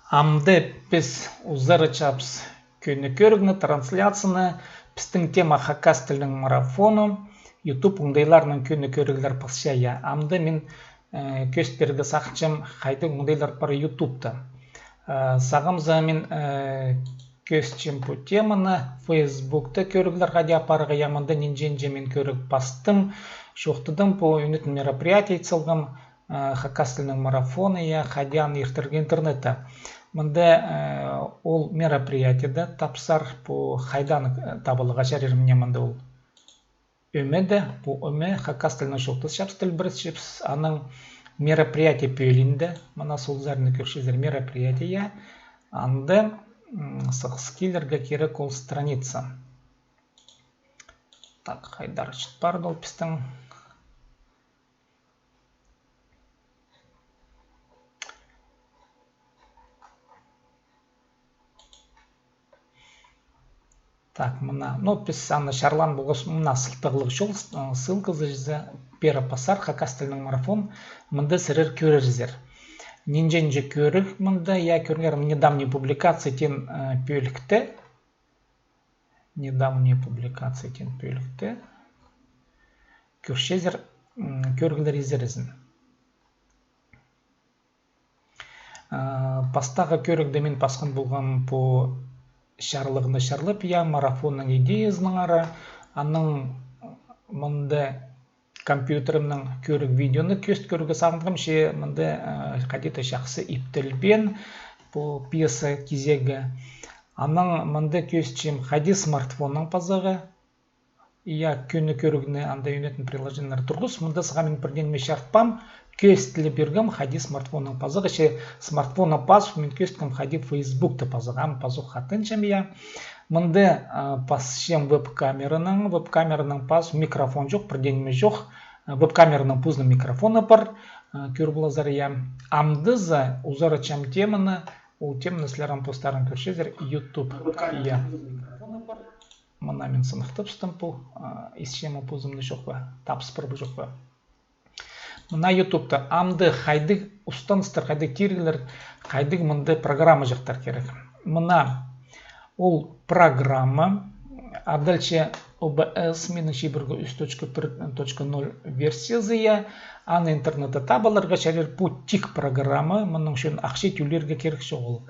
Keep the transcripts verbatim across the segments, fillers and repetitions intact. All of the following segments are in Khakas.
Амды піс узаратчабыс кӧні кӧрігні, трансляцияны, пістің тема хакас тілінің марафоны, YouTube оңдайларының кӧні кӧріглер пасча, я. Амды мин, э, кӧзіт пирерге сағынчам, хайдағ оңдайлар пар ютубта. Э, сағам за мин, э, кӧзітчем пу теманы, Фейсбукта кӧріглер хайди апарарға, я, мында нинҷе-нинҷе мин кӧріг пастым, чоохтадым, пу ӱнетін мероприятие ит салғам, э, хакас тілінің марафоны, я, хайди аны иртірерге интернетте. Мында, э, ол мероприятиеде тапсар, пу хайдаң, э, табыларға чарир, мына мында ол. Ӧмеде, пу ӧме хакас тілінең чоохтасчабыс, тілбіресчебіс, аның мероприятие пӧлиинде, мына сол саринда кӧрчезер мероприятие, я, анда, м, сығыс килерге кирек ол страница. Так, хайдар чіт парды ол пістің. Так, мына, ну, піс аны чарлаан полғабыс, мына сылтағлығ чол, с-, ссылказы чізе пеер пасар, хакас тілінің марафон, мында сірер кӧрерзер. Нинҷе-нинҷе кӧріг мында, я, кӧріңер, недавние публикации теен, э, пӧлікте. Недавние публикации теен пӧлікте. Кӧрчезер, м, кӧріглер изерізін. А, пастағы кӧрігде мин пасхан полғам пу чарлығны чарлап, я, марафонның идеязынаңар, анаң мында компьютерімнең кӧріг видеоны кӧзіт кӧрерге сағынғам, че мында, а, хайди-да чахсы иптелбеен пу пьеса кизегі. Анаң мында кӧзітчем хайди смартфоннаң пазарға. Я, кӧні кӧрігні анда ӱнетін приложениелер турғыс. Мында сағам мин пірдеңе чарытпаам, кӧзіт ле пиргем, хайди смартфоннаң пазарға, че смартфоннаң пазып, мин кӧзіткем, хайди Фейсбукта пазарға, ам пазох хатанчам, я. Мында, а, пасчам веб-камеранаң, веб-камеранаң пазып, микрофон чох, пірдеңе чох. А, веб-камераның позының микрофоны пар, а, кӧр поларзар, я. Амды за узаратчам теманы, ол теманы сірер ам постарың кӧрчезер, ютуб. Я. Мына мин сыныхтапчам пу, а, исчем позымны чох па, табыс пар ба чох па. Мына ютубта амды хайдағ устаныстар, хайдағ тиріглер, хайдағ мында программаҷахтар кирек. Мына ол программа, а дальше О Б С, минің чибіргі ӱс точка пір точка ноль версиязы, я, аны интернетте таап аларға чарир, пу тик программа, мының ӱчӱн ахча тӧлирге кирек чоғыл.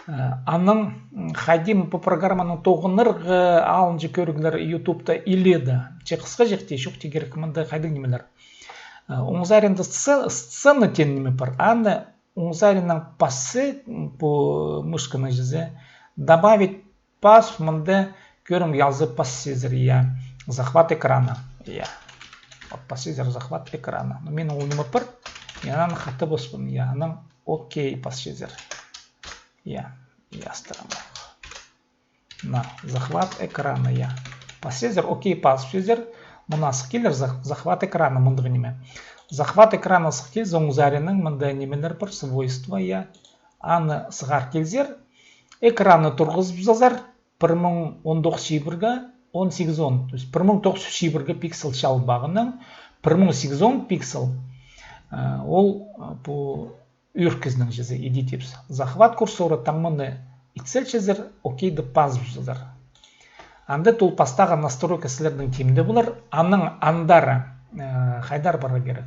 Э, анаң, м, хайди пу программанаң тоғынарға, алынҷа кӧріглер ютубта илееде. Че хысхаҷах тее, чоохти кирек мында хайдағ нимелер. Э, оң саринда сце-, сцена теен ниме пар. Аны оң сариннаң пасса, м, пу мышканаң чізе, добавить пас, мында кӧрімге алза пасчазар, я. Захват экрана. Я. Вот пасчазар захват экрана. Но минің ол ниме пар. Я, аны хатап поспын, я. Анаң окей пасчазар. Я. Я, старым. На, захват экрана, я. Пасчазар, окей пасчазар. Мына сых килер зах-, захват экрана, мындағ ниме. Захват экрана сых килзе, оң сариннаң мында нимелер пар, свойства, я. Аны сығар килзер, экранны турғызыбызар, пір муң он тоғыс чибірге, он сигіс он. То есть пір муң тоғыс чибірге пиксел чалбағынаң, пір муң сигіс он пиксел, э, ол, э, пу ӧӧркізінең чізе, иди тіпчебіс. Захват курсора таңманы ит салчазар, окейді пазыбызар. Анда ол пастағы настройка сірернің тимде полар, анаң андар, э, хайдар парарға кирек.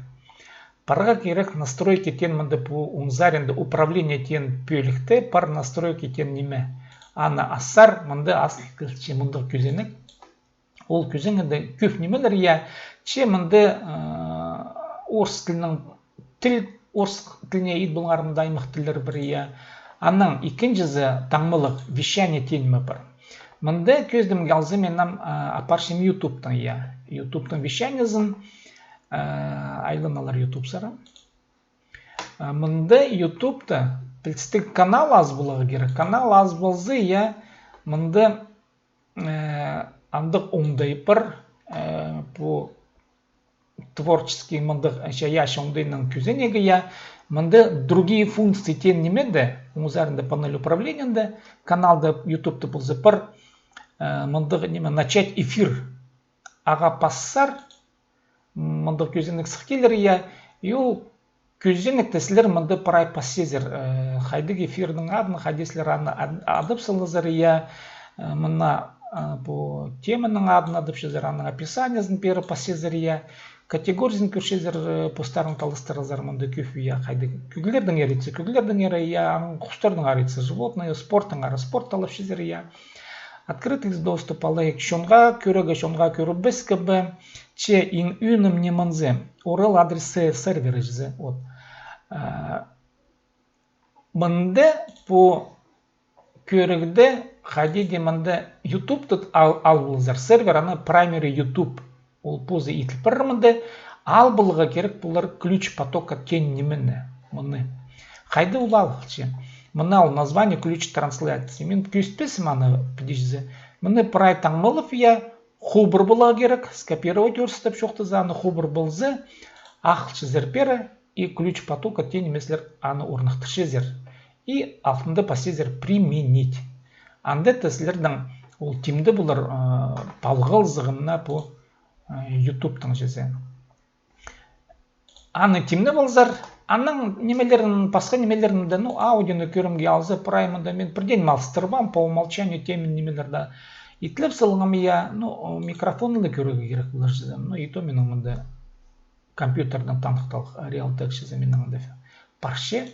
Парарға кирек настройки теен мында пу оң саринда управление теен пӧлікте пар настройки теен ниме. Аны ассар, мында азыл килче мындағ кӧзенек. Ол кӧзенекте кӧп нимелер, я, че мында, э, орыс тілінең тіл, орыс тіліне ит полыңар, мында аймах тіллер пар, я. Анаң ікінҷізі таңмалығ вещание теен ниме пар. Мында кӧзідімге алза мин ам, э, апарчам ютубтаң, я. Ютубтың вещаниезін, э, айланалар ютубсар. Э, мында ютубта пілдістіг канал ас поларға кирек. Канал ас полза, я, мында, э, андағ оңдай пар, э, пу творческий мындағ, э, чайаачы оңдайның кӧзенегі, я. Мында другие функции теен ниме дее, оң саринда панель управлениенде, каналда ютубта полза пар, э, мындағ ниме, начать эфир. Ағаа пассар, мындағ кӧзенек сых килер, я, и ол Кӧзенекте сірер мында прай пасчазар, э, хайдағ эфирнің адын, хайди сірер аны ад-, адап салазар, я, э, мына, э, пу теманың адын адапчазар, аның описаниезін пеер пасчазар, я. Категориязын кӧрчезер, э, постарың талластыразар, мында кӧп, я, хайдағ кӧглердеңер итсе, кӧглердеңер, я, анаң хустарнаңар итсе, животные, спорттаңар, спорт таллапчазар, я. Открытый доступ алайык. Чонға кӧрерге, чонға кӧрбеске бе, че иң ӧӧнім ниме зе. Ю ар эл адрес сервера зе. Вот. А, мында пу кӧрігде хайди даа мында ютубты ал, алыбызар. Сервер аны primary ютуб. Ол позы итіл пір мында. Ал поларға кирек полар ключ потока теен нимені. Мыны. Хайди ол алылча. Мына ол название ключ трансляции. Мин кӧзітпеспін аны піди зе. Мыны прай таңмалап, я, хубыр поларға кирек, скопировать орыстап чоохтаза, аны хубыр полза, алчазар пеер, и ключ потока теен ниме сірер аны орнықтырчазар. И алтында пасчазар применить. Анда таа сірернің ол тимде полар, э, палғалызығ мына пу, э, ютубтың чізе. Аны тимнеп алзар, аның нимелерін, пасха нимелерін де, ну, аудионы кӧрімге алза, прай мында мин пірдеен алыстырбаам, по умолчанию теен нимелерні итіп салғам, я, ну, микрофонны ла кӧрерге кирек полар чізе, ну, и то минің мында компьютернің таныхталығ, Реалтек чізе минің мында парча.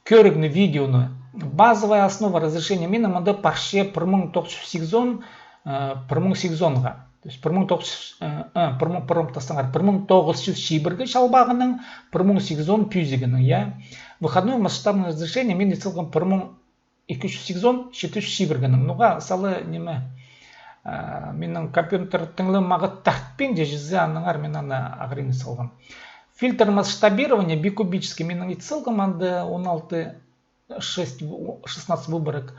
Кӧрігні, видеоны. Базовая основа разрешения минің мында парча пір муң тоғыс чӱс сигізон, э, пір муң сигізонға. То есть пір муң тоғыс чӱс, э, э, пір муң, пір муң, тастаңар, пір муң тоғыс чӱс чибіргі чалбағының, пір муң сигізон пӱзігінің, я. Выходной масштабное разрешение мин ит салғам пір муң ікі чӱс сигізон, читі чӱс чибіргінің. Ноға сала ниме, а, минің компьютер тыңлап мағат тартпинча чізе, аннаңар мин аны ағырин ит салғам. Фильтр масштабирования бикубический минің ит салғам, анда он алты, шесть, шестнадцать выборок.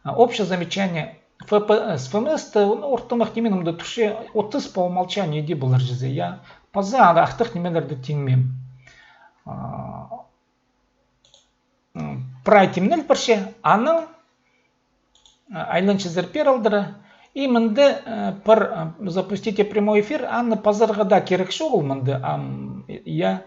А, общее замечание. Ф П С, Ф М С-ті, ну, ортымах ниме мында турча, отыс по умолчанию иди полар чізе, я. Паза анда артых нимелерні тиңмеем. А, м, прай тимнел парча, анаң, а, айланчазар пеер алдыра. И мында, э, пір, э, запустите прямой эфир, аны пазарға даа кирек чоғыл мында, ам, я.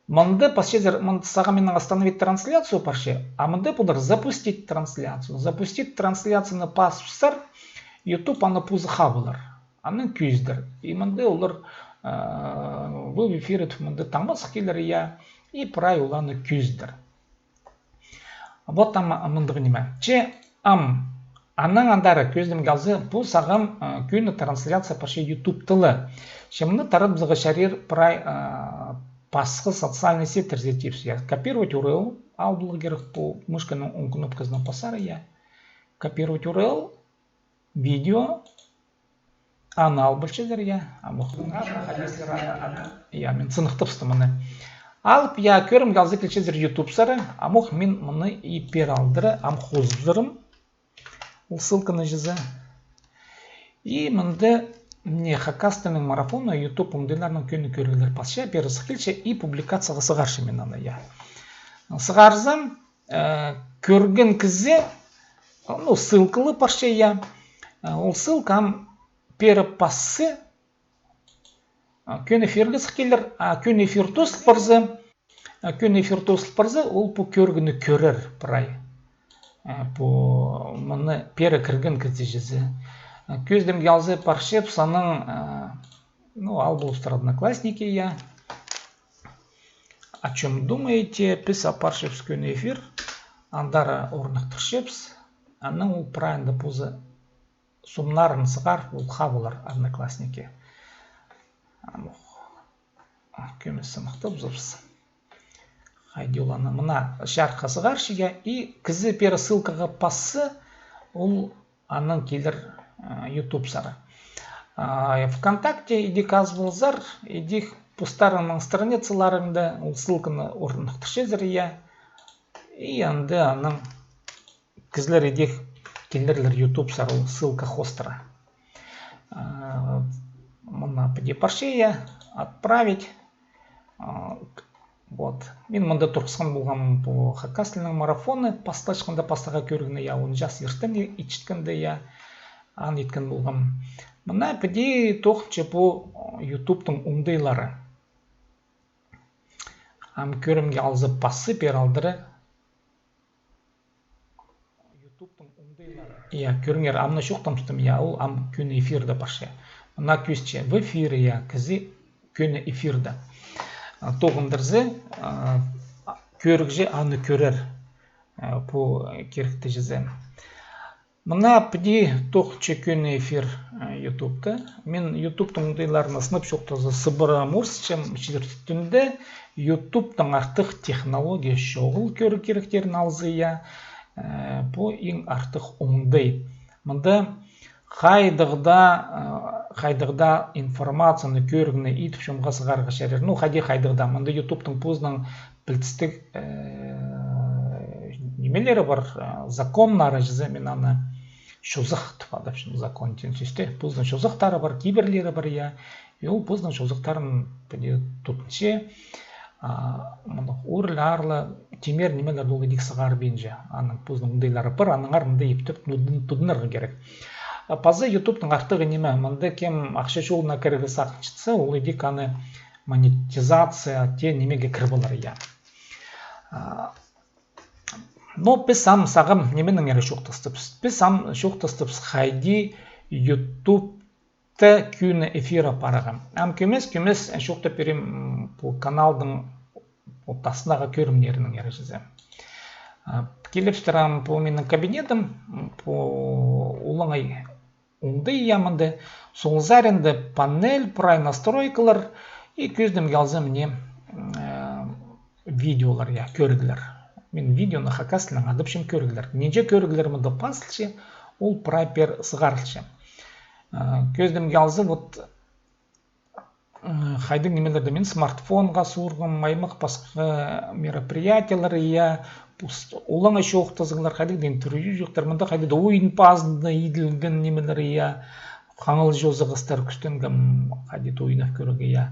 Мында пасчазар, мында сағам минің остановить трансляцию парча, а мында полар запустить трансляцию. Запустить трансляцияны пасчазар, ютуб аны позы хабылар. Анаң кӧзідер. И мында олар, э, вы в эфире, мында таңмазых килер, я, и прай ол аны кӧзідер. Вот ам мындағ ниме. Че ам анаң андар кӧзідімге алза, пу сағам, а, кӧні трансляция парча ютубта ла. Че мыны тарабызарға чарир прай, а, пасха социальный сетьтерзер тіпче. Я, копировать ю ар эл, ал поларға кирек пу мышканың оң кнопказынаң пасар, я. Копировать ю ар эл, видео, аны алып алчазар, я. Амох. Я, мин сыныхтапчам мыны. Алып, я, кӧрімге алза килчезер ютубсар, амох мин мыны и пеер алдыра, ам хозыбызарым. Ол ссылканы чізе. И мында, мына, хакас тілінің марафоны, ютуб оңдайларының кӧні кӧріглер пасча, пеер сых килче и публикацияға сығарчам мин аны, я. Сығарзам, э, кӧрген кізі, ну, ссылкалы парча, я. Э, ол ссылка ам пеер пасса, а, кӧні эфирге сых килер, а кӧні эфир тоозыл парза, а кӧні эфир тоозыл парза, ол пу кӧрігні кӧрер прай. А, пу мыны пеер кірген кізі чізе. А, кӧзідімге алза парчабыс аның, а, ну, ал полыбыстыр Одноклассники, я. О чём думаете, піс апарчабыс кӧні эфир, андар орнықтырчабыс, анаң ол прайында позы сомнарын сығар, ол хабылар Одноклассники. Амох. Кӧмес сыныхтабызарбыс. Хайди ол аны мына чарыхха сығарча, я, и кізі пеер ссылкаға пасса, ол анаң килер, а, ютубсар. А, ВКонтакте идӧк ас ползар, идӧк постарыңның страницаларыңда ол ссылканы орнықтырчазар, я. И анда анаң кізілер идӧк килерлер ютубсар ол ссылка хоостыра. А, мына піди парча, я, отправить. А, к-, вот. Мин мында турғысхан полғам пу хакас тілінің марафоны, пастап ачханда пастағы кӧрігні, я, он час иртен и-, итчеткенде, я, аны иткен полғам. Мына піди тоғынча пу, а, ютубтың оңдайлары. Ам кӧрімге алза пасса пеер алдыра. Ютубтың оңдайлары. Я, кӧріңер, ам на чоохтаам тудым, я, ол ам кӧні эфирде парча. Мына кӧзітче, в эфире, я, кізі кӧні эфирде. А, тоғындырза, а, кӧрігҷі аны кӧрер. А, пу киректі чізе. Мына піди тоғынча кӧні эфир, а, Ютубта. Мин Ютубтың оңдайларына сынап чоохтаза сыбыра морсчам, чидір тӱнде Ютубтың артых технология чоғыл кӧріг киректерін алза, я. Э, пу иң артых оңдай. Мында хайдағ даа, э, хайдағ даа информацияны, кӧрігні идіп чонға сығарға чарир. Ну, хайди хайдағ даа. Мында Ютубтың позының пілдістіг, э, нимелері пар, э, законнары чізе, мин аны чозах тіп адапчам, закон теен сӧсті. Позының чозахтары пар, кибірлері пар, я. И ол позының чозахтарын піди тутынча. А, мындағ ӧріл-арлы тимер нимелерді ол идӧк сығарбинча. Аның позының оңдайлары пар, аннаңар мында иптіг тудын-, тудынарға кирек. А, паза Ютубтың артығы ниме, мында кем ахча чолына кірерге сағынчатса, ол идӧк аны монетизация теен нимеге кіріп алар, я. А, но піс ам сағам нименеңер чоохтастыбыс. Піс ам чоохтастыбыс, хайди Ютубта кӧні эфир апарарға. Ам кӧмес, кӧмес чоохтап пирем, м, пу каналдың пу тастындағы кӧрімнерінеңер чізе. А, киліп турам пу минің кабинетім, м, пу олаңай оңдай, я, мында. Сол саринда панель, прай настройкалар, и кӧзідімге алза мына, м, э, видеолар, я, кӧріглер. Мин видеоны хакас тілінең адапчам кӧріглер. Нинҷе кӧріглер мында пазылча, ол прай пеер сығарылча. Э, кӧзідімге алза, вот, э, хайдағ нимелерді мин смартфонға суурғам, аймах пасха мероприятиелер, я, пус-, олаңай чоохтазығлар, хайдағ-да интервьюҷахтар, мында хайдағ-да ойын пазында иділген нимелер, я, хаңал чозағастар кӱстенгем, хайди-да ойнап кӧрерге, я.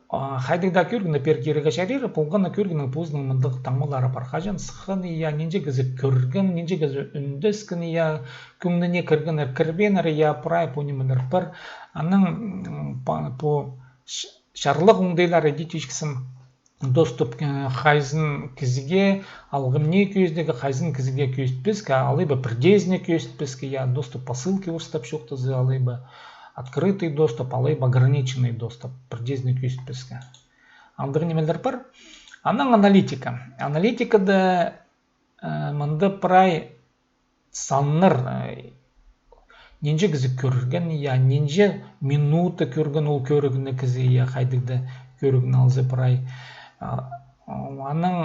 А, хайдағ даа кӧрігні пеер кирерге чарир, полған на кӧрігнің позының мындағ таңмалары пар. Хаҷан сыххан, я, нинҷе кізі кӧрген, нинҷе кізі ӱндескен, я, кӧңніне кіргеннер, кірбееннер, я, прай пу нимелер пар. Анаң, м, па-, пу ч-, чарлығ оңдайлары, иди тиҷіксім, доступ, э, хайзын кізіге, алғым не кӧзідерге, хайзын кізіге кӧзітпеске, алай ба пірдеезіне кӧзітпеске, я, доступ по ссылке орыстап чоохтаза, алай ба открытый доступ, алай ба ограниченный доступ, пірдеезіне кӧзітпеске. Андағ нимелер пар. Анаң аналитика. Аналитикада, э, мында прай саннар, э, нинҷе кізі кӧрген, я, нинҷе минута кӧрген ол кӧрігні кізі, я, хайдағ-да кӧрігні алза прай. А, анаң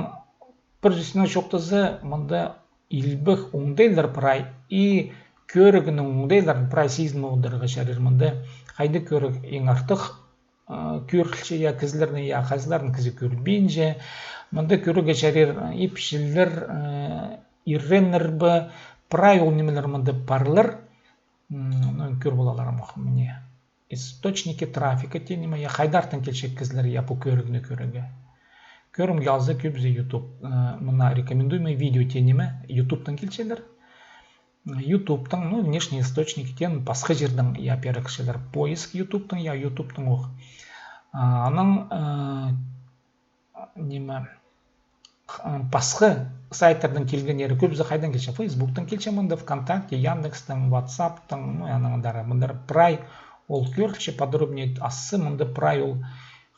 пір сӧснең чоохтаза, мында илбек оңдайлар прай, и кӧрігнің оңдайларын прай сизін одырарға чарир. Мында хайдағ кӧріг иң артых, а, кӧрілче, я, кізілернең, я, хайзыларын кізі кӧрбинче. Мында кӧрерге чарир, а, ипчілер, а, иреннер бе, прай ол нимелер мында парлар. М, ну, кӧр полалар ам, мына. Источники трафика теен ниме, я, хайдартын килче кізілер, я, пу кӧрігні кӧрерге. Кӧрімге алза кӧбізі Ютуб, э, мына рекомендуемые видео теен ниме, Ютубтаң килчелер. Ютубтаң, ну, внешние источники теен пасха чирдең, я, пеер кірчелер. Поиск Ютубтаң, я, Ютубтаң ох. А, анаң, э, ниме, х-, пасха сайттардаң килгеннері кӧбізі хайдаң килче? Фейсбуктаң килче мында, ВКонтакте, Яндекстаң, Ватсаптаң, ну, анаң андар. Мындар прай ол кӧрілче, подробнее азы мында прай ол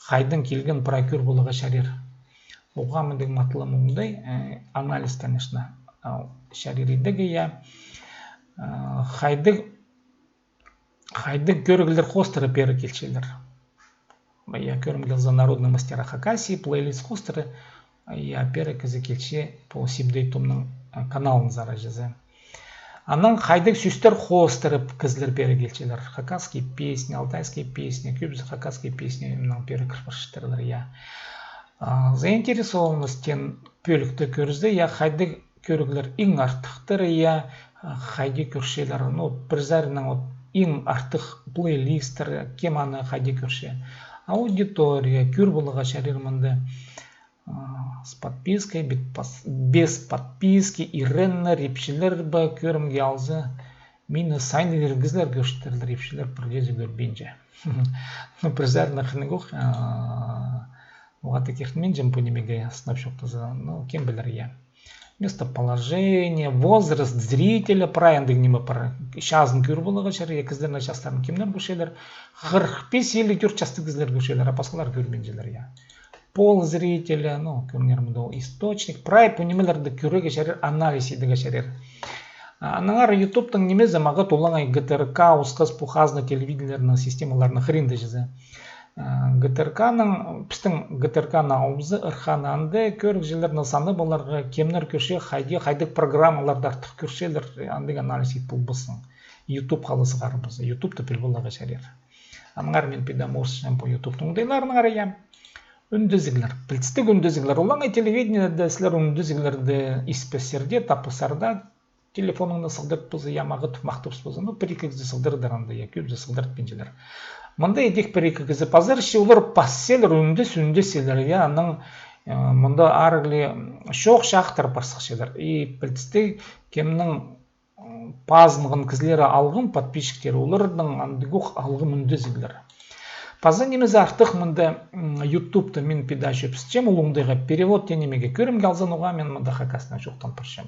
хайдаң килген прай кӧр поларға чарир. Оға мындағ матылым оңдай, э, анализ, конечно, а, чарир идерге, я. Э, хайдағ, хайдағ кӧріглер хоостыра пеер килчелер. Я, кӧрімге алза, «Народные мастера Хакасии», плейлист хоостыра, я, пеер кізі килче пу Сибдей Томның, а, каналынзар чізе. Анаң хайдағ сӧстер хоостыра кізілер пеер килчелер. Хакасские песни, алтайские песни, кӧбізі хакасские песни мынаң пеер кір парчаттырлар, я. А, заинтересованность теен пӧлікті кӧрзе, я, хайдағ кӧріглер иң артыхтары, я, хайди кӧрчелер, ну, пір саринаң, вот, иң артых плейлисттер, кем аны хайди кӧрче. Аудитория, кӧр поларға чарир мында, а, с подпиской, бит пос-, без подписки, иреннер, ипчілер бе, кӧрімге алза, мині сайын ирен кізілер кӧрчеттірлер, ипчілер пірдеезі кӧрбинче. Ну, пір саринаң хынығ ох, а, Оғаа тикіртінминчем пу нимее сынап чоохтаза, ну, кем пілер, я. Местоположение, возраст зрителя, прай андағ ниме пар. Чазын кӧр поларға чарир, я, кізілернің частарын кемнер кӧрчелер. Хырых пис, илиг тӧрт частығ кізілер кӧрчелер, а пасхалар кӧрбинчелер, я. Пол зрителя, ну, кӧріңер, мында ол источник. Прай пу нимелерні кӧрерге чарир, анализ идерге чарир. А, аннаңар Ютубтың нимезі мағат олаңай ГТРК, ус хазна телевидениелернің системаларының хыринда чізе. А, ГТРК-ның, пістің ГТРК-ны алыбыза, ырахны анда кӧрігҷілернің саны поларға, кемнер кӧрче, хайди, хайдағ программаларда артых кӧрчелер, андағ анализ ит полбассың. Ютуб хала сығарыбыза, Ютубты піл поларға чарир. Аннаңар мин піди морсчам пу Ютубтың оңдайларынаңар, я. Ӱндезіглер. Пілдістіг ӱндезіглер. Олаңай телевидениеде сірер ӱндезіглерді испессерде, таппассар даа, телефоныңны сығдыртпаза, я, мағат махтаппаза, ну, пір-ікі кізі сығдырадыр анда, я, кӧбізі сығдыртпинчалар. Мында идӧк пір-ікі кізі пазар, че олар пасчалар, ӱндес, ӱндесчелер, я, аның, э, мында арығлы чоох чахтар пар сыхчалар. И пілдістіг, кемнің, м, пазынған кізілері алғым, подписчиктері, оларның андағох алғым ӱндезіглер. Паза нимезі артых мында, м, Ютубта мин піди чӧпсінчем, ол оңдайға перевод тее нимее, кӧрімге алза, оғаа мин мында хакаснаң чоохтан парчам.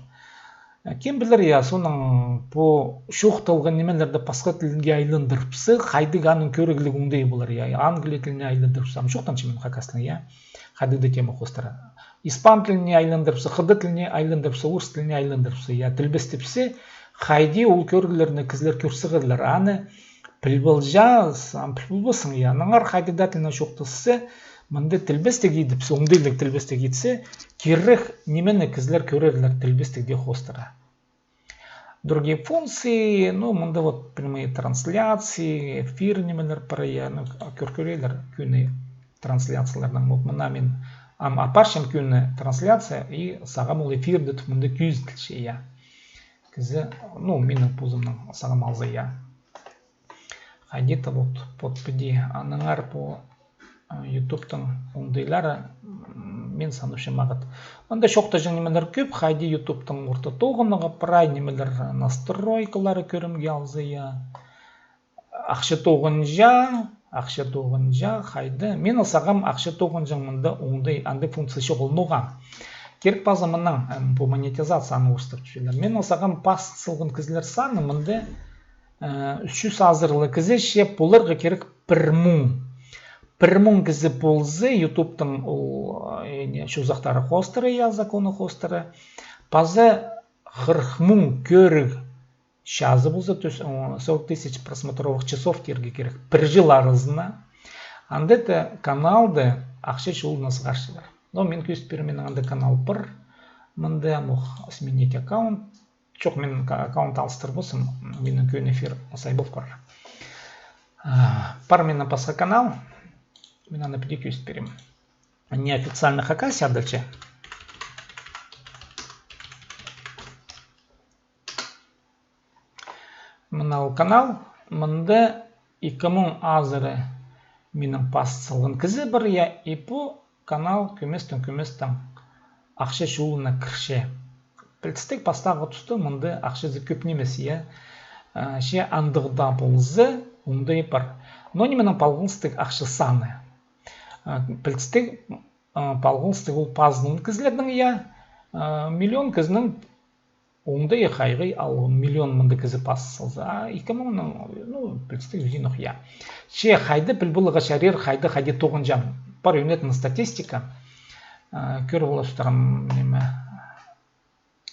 Кем пілер, я, соонаң пу чоохталған нимелерді пасха тілге айландырыбысса, хайдағ аның кӧрігліг оңдайы полар, я, англия тіліне айландырыбысса, ам чоохтанчам мин хакаснаң, я, хайдағ даа тема хоостыра. Испан тіліне айландырыбысса, хыдай тіліне айландырыбысса, орыс тіліне айландырыбысса, я, тілбестепсе, хайди ол кӧріглерні кізілер кӧр сығарлар, аны піл полҷаң, ам піл полбассың, я. Аннаңар хайдағ даа тілнең чоохтасса, мында тілбестег идіпсе, оңдайлығ тілбестег итсе, кирек нимені кізілер кӧрерлер тілбестегде хоостыра. Другие функции, ну, мында вот прямые трансляции, эфир нимелер пар, я, ну, кӧр кӧрерлер кӧні трансляцияларнаң. Вот мына мин ам апарчам кӧні трансляция, и сағам ол эфирде тіп мында кӧзіділче, я. Кізі, ну, минің позымның сағам алза, я. Хайди-да вот, вот піди, аннаңар пу, а, Ютубтың оңдайлары, м, мин санапчам мағат. Мында чоохтаҷаң нимелер кӧп, хайди Ютубтың орта тоғынарға, прай нимелер, настройкалары кӧрімге алза, я. Ахча тоғынҷаң, ахча тоғынҷаң, хайди. Минің сағам ахча тоғынҷаң мында оңдай, андағ функция чоғыл, ноға. Кирек паза мынаң, м, пу монетизацияны орыстап тіпчелер. Минің сағам пас салған кізілер саны мында, э, ӱс чӱс азыра кізі, че поларға кирек пір муң. Пір муң кізі полза, Ютубтың ол, э, не, чозахтары хоостыра, я, законы хоостыра. Паза хырых муң кӧріг чазы полза, то есть, о, сорок тысяч просмотровых часов тирге кирек пір чыл аразына. Анда даа каналды ахча чолына сығарчалар. Но мин кӧзіт пирем, минің анда канал пар. Мында мох сменить аккаунт. Чох, мин ка-, аккаунт алыстырыбысым, минің кӧні эфир сай пол пар. А, пар минің пасха канал. Мин аны піди кӧзіт пирем. Неофициальная Хакасия адалча. Мына ол канал, мында ікі муң азыра минің пас салған кізі пар, я, и пу канал кӧместең-кӧместең ахча чолына кірче. Пілдістіг, пастағы туста мында ахчазы кӧп нимес, я. А, че андағ даа полза, оңдай пар. Но нименең палғалыстығ ахча саны? А, пілдістіг, а, палғалыстығ ол пазынған кізілернең, я. А, миллион кізінің оңдай хайығ алғым, миллион мында кізі пас салза, а ікі муңнаң, ну, пілдістіг, ӱзінох, я. Че хайди піл поларға чарир, хайди, хайди тоғынҷаң. Пар ӧнетін статистика. А, кӧр поларзар, ниме,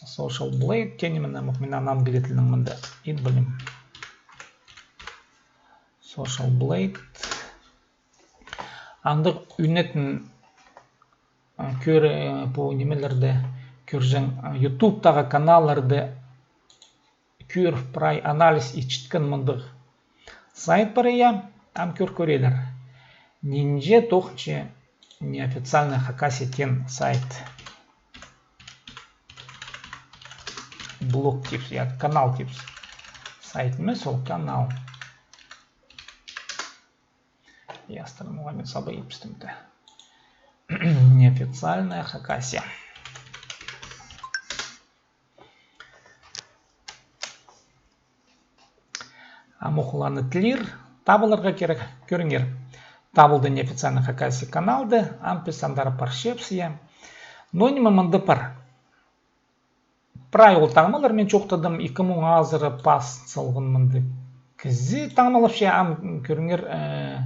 Social Blade, тее ниме, мына, мына англия тілінең мында ит полим. Social Blade. Андағ ӧнетін, а, кӧр, э, пу нимелерді кӧрҷең, а, Ютубтағы каналларды кӧр, прай анализ итчеткен мындағ сайт пар, я, ам кӧр кӧрерлер. Нинҷе тоғынча неофициальная Хакасия теен сайт. Блог тіпче, я, канал тіпче. Сайт нимес, ол канал. Ястырмаға мин саба итпістім де. Неофициальная Хакасия. Ам ох оларны тілир, табыларға кирек, кӧріңер. Табылды неофициальный хакасский каналды, ам піс андар парчабыс, я. Но ниме мында пар. Прай ол таңмалар мин чоохтадым, ікі муң азыра пас салған мында кізі таңмалапча, ам кӧріңер, э,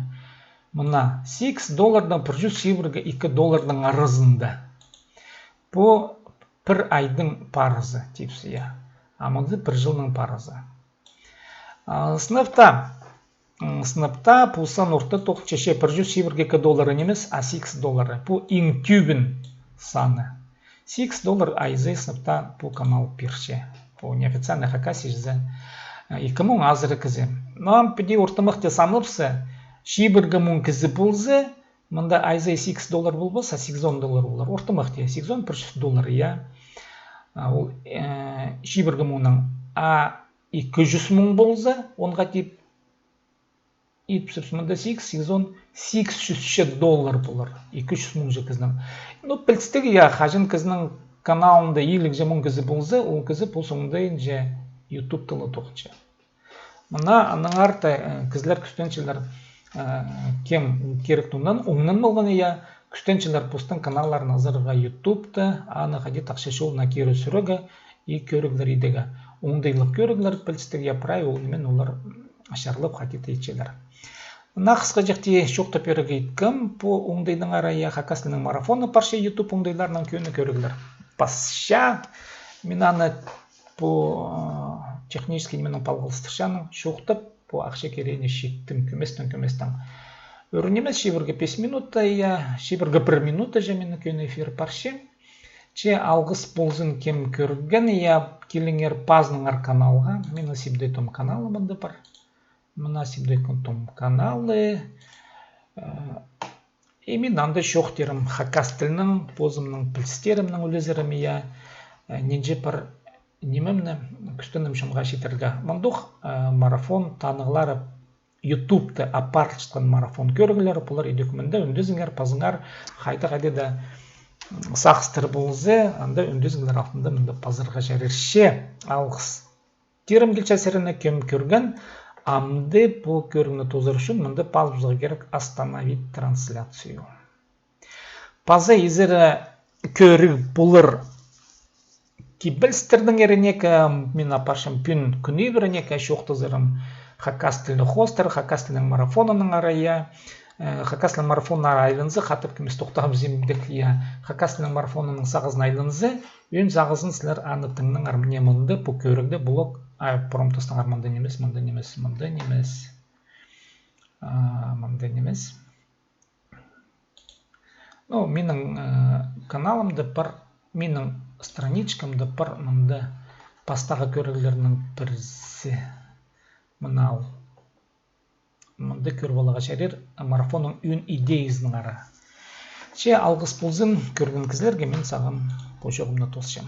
мына сигіс доллардаң пір чӱс чибіргі ікі долларның аразында. Пу пір айдың парызы, тіпче, я. А мында пір чылның парызы. А, сыныпта. М, сыныпта пу сан орта тоғынча, че пір чӱс чибіргі ікі доллары нимес, а сигіс доллары. Пу иң тӧбін саны. Сигіс доллар айзы сыныпта пу канал пирче. Пу неофициальный хакас чирзі. Э, ікі муң азыра кізі. Но ам піди ортымахти санапса, чибіргі муң кізі полза, мында айзы сигіс доллар полбас, а сигізон доллар полар. Ортымахти, сигізон пір чӱс доллар, я. А, ол, э, чибіргі муңнаң. А ікі чӱс муң полза, онға тип, ит пісірсе, мында сигіс, сигізон, сигіс чӱс че доллар полар. Ікі чӱс муң че кізінің. Ну, пілдістіг, я, хаҷан кізінің каналында иліг че муң кізі полза, ол кізі пу соңдайынҷа ютубта ла тоғынча. Мына аннаңар та, э, кізілер кӱстенчелер, э, кем кирек туннан, оңнан полған, я, кӱстенчелер постың каналларын азарға ютубта, аны хайди-да ахча чолына кире сӱрерге, и кӧріглер идерге. Оңдайлығ кӧріглер пілдістіг, я, прай ол ниме, олар, м, чарлап хайди-да итчелер. Мына хысхаҷахти чоохтап пирерге иткем, пу оңдайнаңар, я, хакас тілінің марафоны парча, ютуб оңдайларынаң кӧні кӧріглер. Пасча, мин аны пу, а, технический нименең палғалыстырчаның, чоохтап, пу ахча кирегіне читтім, кӧместең, кӧместең. Ӱр нимес, чибіргі пис минута, я, чибіргі пір минута че минің кӧні эфир парча. Че алғыс ползын, кем кӧрген, я, киліңер пазыныңар каналға. Мин Сибдей Том каналы мында пар. Мына Сибдей Том каналы. Э, и мин анда чоохтирым хакас тілінең, позымның пілістерімнең ӱлезерім, я, э, нинҷе пір нимемні кӱстенем чонға читірерге. Мындох, э, марафон танығлары, ютубта апарылчатхан марафон кӧріглері, пулар идӧк мында, ӱндезіңер, пазыңар, хайда-хайда даа, м, сағыстар полза, анда ӱндезіңер алтында мында пазарға чарирча. Алғыс. Тирім килче сірерні, кем кӧрген, амды пу кӧрігні тоозар ӱчӱн мында пазыбызарға кирек «Остановить трансляцию». Паза изере кӧріг полар кибелістернің ірінегі, мин апарчам пӱӱн кӱнібірінегі, чоохтазарым хакас тілі хостар, хакас тілінің марафонының арайы, э, хакас тілінің марафонына айланза, хатап кӧмес тохтабызим дек, я, хакас тілінің марафонының сағызына айланза, ӧӧн сағызын сірер аны тыңнаңар, мына мында, пу кӧрігде, блог, а, промптастаңар, мында нимес, мында нимес, мында нимес. А, мында нимес. Ну, минің, э, каналымда пар, минің страничкамда пар мында пастағы кӧріглернің пірсі. Мынау. Мында кӧр поларға чарир марафонның ӧӧн идеязынаңар. Че алғыс ползын кӧрген кізілерге, мин сағам пу чооғымны тоосчам.